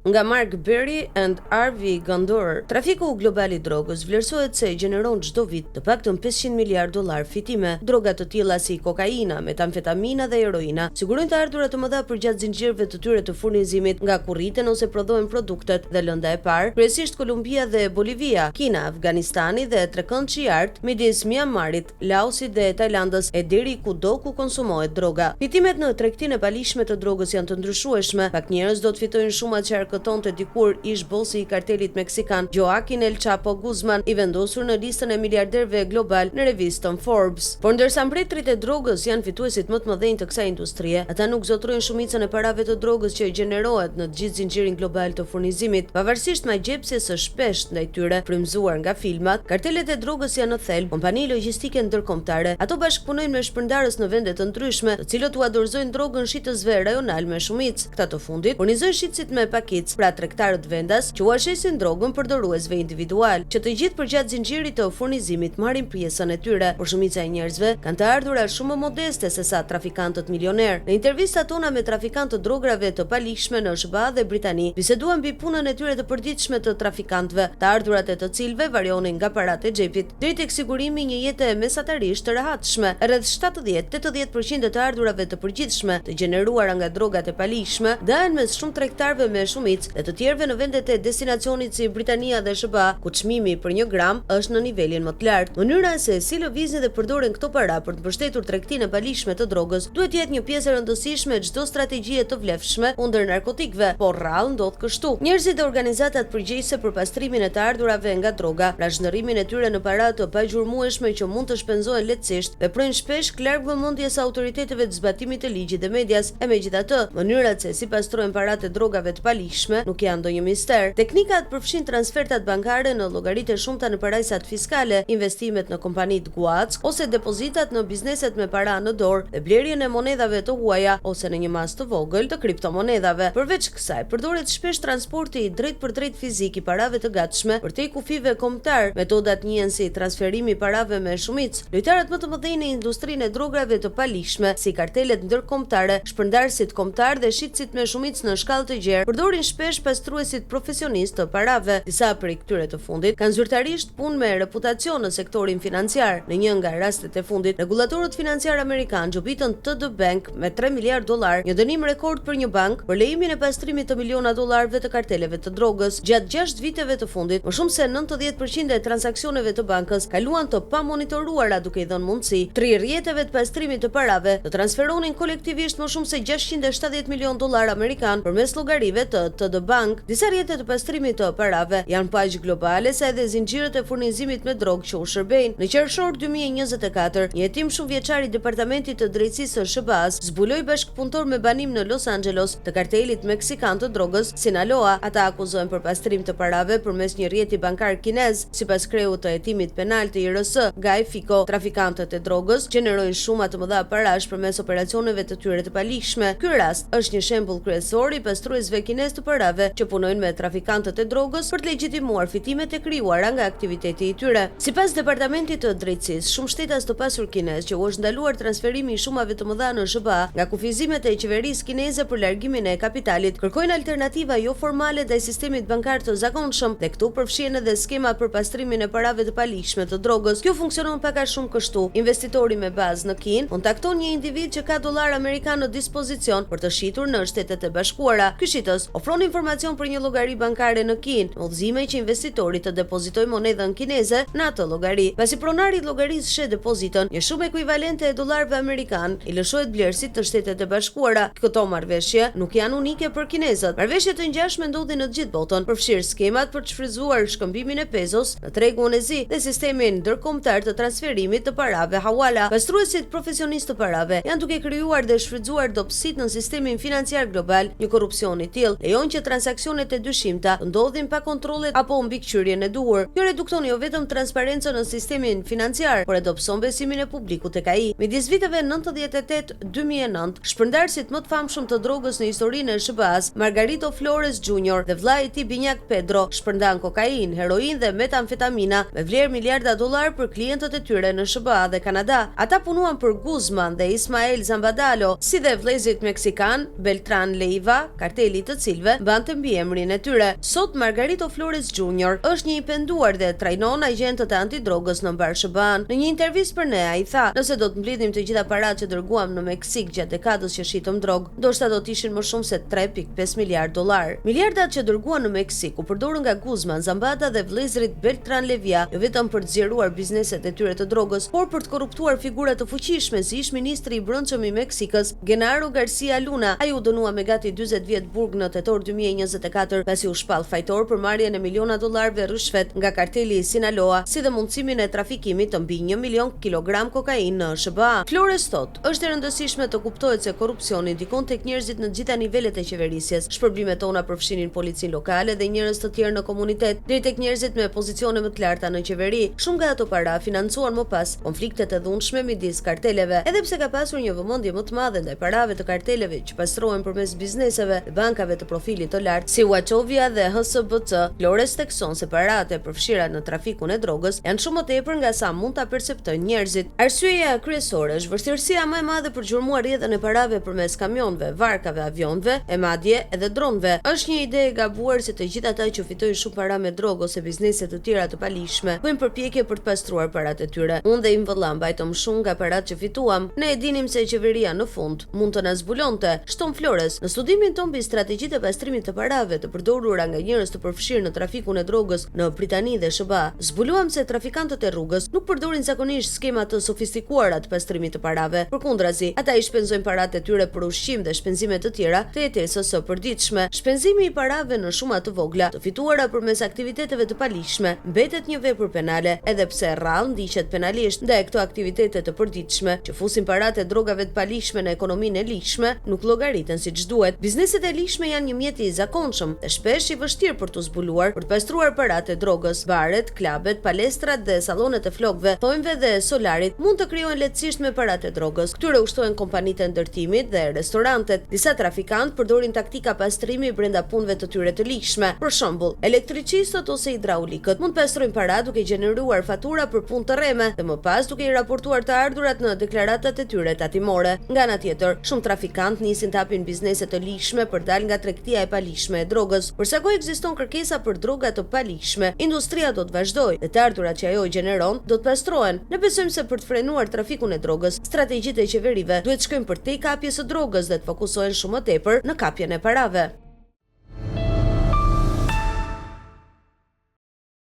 Nga Mark Burry and Arvi Gandour, Trafiku global i drogës vlerësohet se gjeneron çdo vit të paktën 500 miliardë dollarë fitime. Droga të tilla si kokaina, metamfetamina dhe heroina sigurojnë të ardhura të mëdha përgjatë zinxhirëve të tyre të furnizimit nga ku rriten ose prodhohen produktet dhe lënda e parë, kryesisht Kolumbia dhe Bolivia, Kina, Afganistani dhe Trekëndëshi i Artë midis Mianmarit, Laosit dhe Tajlandës e deri kudo ku konsumohet droga. Fitimet në tregtinë e paligjshme të drogës janë të ndryshueshme. Pak njerëz do të fitojnë shumat që arkëtonte dikur ish-bosi i kartelit meksikan Joaquin El Chapo Guzman, i vendosur në listën e miliarderëve globalë në revistën Forbes. Por ndërsa mbretërit e drogës janë fituesit më të mëdhenj të kësaj industrie, ata nuk zotërojnë shumicën e parave të drogës që gjenerohet në gjithë zinxhirin global të furnizimit. Pavarësisht magjepsjes së shpeshtë ndaj tyre, frymëzuar nga filmat, kartelet e drogës janë në thelb kompani logjistike ndërkombëtare. Ato bashkëpunojnë me shpërndarës në vende të ndryshme, të cilët ua dorëzojnë drogën shitësve rajonalë me shumicë. Këta të fundit furnizojnë shitësit me pakicë, pra tregtarët vendas, që ua shesin drogën përdoruesve individualë. Që të gjithë përgjatë zinxhirit të furnizimit marrin pjesën e tyre, por shumica e njerëzve kanë të ardhura shumë më modeste sesa trafikantët milionerë. Në intervistat tona me trafikantë të drograve të paligjshme në SHBA dhe Britani, biseduam mbi punën e tyre të përditshme të trafikantëve, të ardhurat e të cilëve varionin nga paratë e xhepit deri tek sigurimi i një jete mesatarisht të rehatshme. Rreth 70, 80 për qind e të ardhurave të përgjithshme të gjeneruara nga drogat e paligjshme ndahen mes shumë tregtarëve me shumicë dhe të tjerëve në vendet e destinacionit si Britania dhe SHBA, ku çmimi për një gram është në nivelin më të lartë. Mënyra se si lëvizin dhe përdoren këto para për të mbështetur tregtinë e paligjshme të drogës duhet të jetë një pjesë e rëndësishme e çdo strategjie të vlefshme kundër narkotikëve, por rrallë ndodh kështu. Njerëzit dhe organizatat përgjegjëse për pastrimin e të ardhurave nga droga, pra shndërrimin e tyre në para të pagjurmueshme që mund të shpenzohen lehtësisht, veprojnë shpesh larg vëmendjes së autoriteteve të zbatimit të ligjit dhe medias. E megjithatë, mënyrat se si pastrohen paratë e drogave të paligjshme nuk janë ndonjë mister. Teknikat përfshijnë transfertat bankare në llogaritë e shumta në parajsat fiskale, investimet në kompanitë guackë ose depozitat në bizneset me para në dorë dhe blerjen e monedhave të huaja ose në një masë të vogël të kriptomonedhave. Përveç kësaj, përdoret shpesh transporti i drejtpërdrejtë fizik i parave të gatshme përtej kufijve kombëtarë. Metodat njihen si transferimi i parave me shumicë. Lojtarët më të mëdhenj në industrinë e drograve të paligjshme, si kartelet ndërkombëtare, shpërndarësit kombëtarë dhe shitësit me shumicë në shkallë të gjerë, përdorin shpesh pastruesit profesionistë të parave. Disa prej këtyre të fundit kanë zyrtarisht punë me reputacion në sektorin financiar. Në një nga rastet e fundit, rregullatorët financiarë amerikanë gjobitën TD Bank me 3 miliardë dollarë, një dënim rekord për një bankë, për lejimin e pastrimit të miliona dollarëve të karteleve të drogës. Gjatë 6 viteve të fundit, më shumë se 90% e transaksioneve të bankës kaluan të pamonitoruara duke i dhënë mundësi tri rrjeteve të pastrimit të parave të transferonin kolektivisht më shumë se 670 milionë dollarë amerikanë përmes llogarive të TD Bank. Disa rrjete të pastrimit të parave janë po aq globale sa edhe zinxhirët e furnizimit me drogë që u shërbejnë. Në qershor 2024, një hetim shumëvjeçar i Departamentit të Drejtësisë së SHBA-së zbuloi bashkëpunëtorë me banim në Los Angeles të kartelit meksikan të drogës Sinaloa. Ata akuzohen për pastrim të parave përmes një rrjeti bankar kinez. Sipas kreut të hetimit penal të IRS, Guy Ficco, trafikantët e drogës gjenerojnë shuma të mëdha parash përmes operacioneve të tyre të paligjshme. Ky rast është një shembull kryesor i pastruesve kinezë të parave që punojnë me trafikantët e drogës për të legjitimuar fitimet e krijuara nga aktiviteti i tyre. Sipas Departamentit të Drejtësisë, shumë shtetas të pasur kinezë që u është ndaluar transferimi i shumave të mëdha në SHBA nga kufizimet e qeverisë kineze për largimin e kapitalit, kërkojnë alternativa joformale ndaj sistemit bankar të zakonshëm dhe këtu përfshihen edhe skema për pastrimin e parave të paligjshme të drogës. Kjo funksionon pak a shumë kështu, investitori me bazë në Kinë kontakton një individ që ka dollarë amerikanë në dispozicion për të shitur në Shtetet e Bashkuara. Ky shitës ofron informacion për një llogari bankare në Kinë, me udhëzime që investitori të depozitojë monedhën kineze në atë llogari. Pasi pronari i llogarisë sheh depozitën, një shumë ekuivalente e dollarëve amerikanë i lëshohet blerësit në Shtetet e Bashkuara. Këto marrëveshje nuk janë unike për kinezët. Marrëveshje të ngjashme ndodhin në të gjithë botën, përfshirë skemat për të shfrytëzuar shkëmbimin e pezos në tregun e zi dhe sistemin ndërkombëtar të transferimit të parave hawala. Pastruesit profesionistë të parave janë duke krijuar dhe shfrytëzuar dobësitë në sistemin financiar global. Një korrupsion i tillë lejon që transaksionet e dyshimta të ndodhin pa kontrollet apo mbikëqyrjen e duhur. Kjo redukton jo vetëm transparencën në sistemin financiar, por e dobëson besimin e publikut tek ai. Midis viteve 98 2009, shpërndarësit më të famshëm të drogës në historinë e SHBA-s, Margarito Flores Junior dhe vëllai i tij binjak Pedro, shpërndanë kokainë, heroinë dhe metamfetamina me vlerë miliarda dollarë për klientët e tyre në SHBA dhe Kanada. Ata punuan për Guzman dhe Ismael Zambadalo, si dhe vëllezërit meksikanë Beltran Leyva, karteli i të cilëve. parave mbante mbiemrin e tyre. Sot Margarito Flores Junior është një i penduar dhe trajnon agjentët e antidrogës në mbarë SHBA-në. Në një intervistë për ne, ai tha, Nëse do të mblidhnim të gjitha paratë që dërguam në Meksikë gjatë dekadës që shitëm drogë, ndoshta do të ishin më shumë se 3,5 miliardë dollarë. Miliardat që dërguan në Meksikë u përdorën nga Guzman, Zambada dhe vëllezërit Beltran Leyva jo vetëm për të zgjeruar bizneset e tyre të drogës, por për të korruptuar figura të fuqishme si ish-ministri i Brendshëm i Meksikës, Genaro Garcia Luna. Ai u dënua me gati 40 vjet burg në tetor 2024, pasi u shpall fajtor për marrjen e miliona dollarëve ryshfet nga karteli i Sinaloa, si dhe mundësimin e trafikimit të mbi 1 milion kilogram kokainë në SHBA. Flores thotë, Është e rëndësishme të kuptohet se korrupsioni ndikon tek njerëzit në të gjitha nivelet e qeverisjes. Shpërblimet tona përfshinin policinë lokale dhe njerëz të tjerë në komunitet, deri tek njerëzit me pozicione më të larta në qeveri. Shumë nga ato para financuan më pas konfliktet e dhunshme midis karteleve. Edhe pse ka pasur një vëmendje më të madhe ndaj parave të karteleve që pastrohen përmes bizneseve dhe bankave të profilit të lartë, si Wachovia dhe HSBC, Flores thekson se paratë e përfshira në trafikun e drogës janë shumë më tepër nga sa mund ta perceptojnë njerëzit. Arsyeja kryesore është vështirësia më e madhe për të gjurmuar rrjedhën e parave përmes kamionëve, varkave, avionëve, e madje edhe dronëve. Është një ide e gabuar se të gjithë ata që fitojnë shumë para me drogë ose biznese të tjera të paligjshme, bëjnë përpjekje për të pastruar paratë e tyre. Unë dhe im vëlla mbajtëm shumë nga paratë që fituam. Ne e dinim se qeveria në fund mund të na zbulonte, shton Flores. Në studimin tonë mbi strategjitë e pastrimit të parave të përdorura nga njerëz të përfshirë në trafikun e drogës në Britani dhe SHBA, zbuluam se trafikantët e rrugës nuk përdorin zakonisht skema të sofistikuara të pastrimit të parave. Përkundrazi, ata i shpenzojnë paratë e tyre për ushqim dhe shpenzime të tjera të jetesës së përditshme. Shpenzimi i parave në shuma të vogla, të fituara përmes aktiviteteve të paligjshme, mbetet një vepër penale, edhe pse rrallë ndiqet penalisht. Ndaj këto aktivitete të përditshme, që fusin paratë e drogave të paligjshme në ekonominë e ligjshme, nuk llogariten siç duhet. Bizneset e ligjshme janë një mjet i zakonshëm dhe shpesh i vështirë për t'u zbuluar, për të pastruar paratë e drogës. Baret, klabet, palestrat dhe sallonet e flokëve, thonjve dhe solarit mund të krijohen lehtësisht me paratë e drogës. Këtyre u shtohen kompanitë e ndërtimit dhe restorantet. Disa trafikantë përdorin taktika pastrimi brenda punëve të tyre të ligjshme. Për shembull, elektricistët ose hidraulikët mund të pastrojnë para duke gjeneruar fatura për punë të rreme dhe më pas duke i raportuar të ardhurat në deklaratat e tyre tatimore. Nga ana tjetër, shumë trafikantë nisin të hapin biznese të ligjshme për të dalë nga tregtia e paligjshme e drogës. Për sa kohë ekziston kërkesa për droga të paligjshme, industria do të vazhdojë dhe të ardhurat që ajo gjeneron do të pastrohen. Ne besojmë se për të frenuar trafikun e drogës, strategjitë e qeverive duhet të shkojnë përtej kapjes së drogës dhe të fokusohen shumë më tepër në kapjen e parave.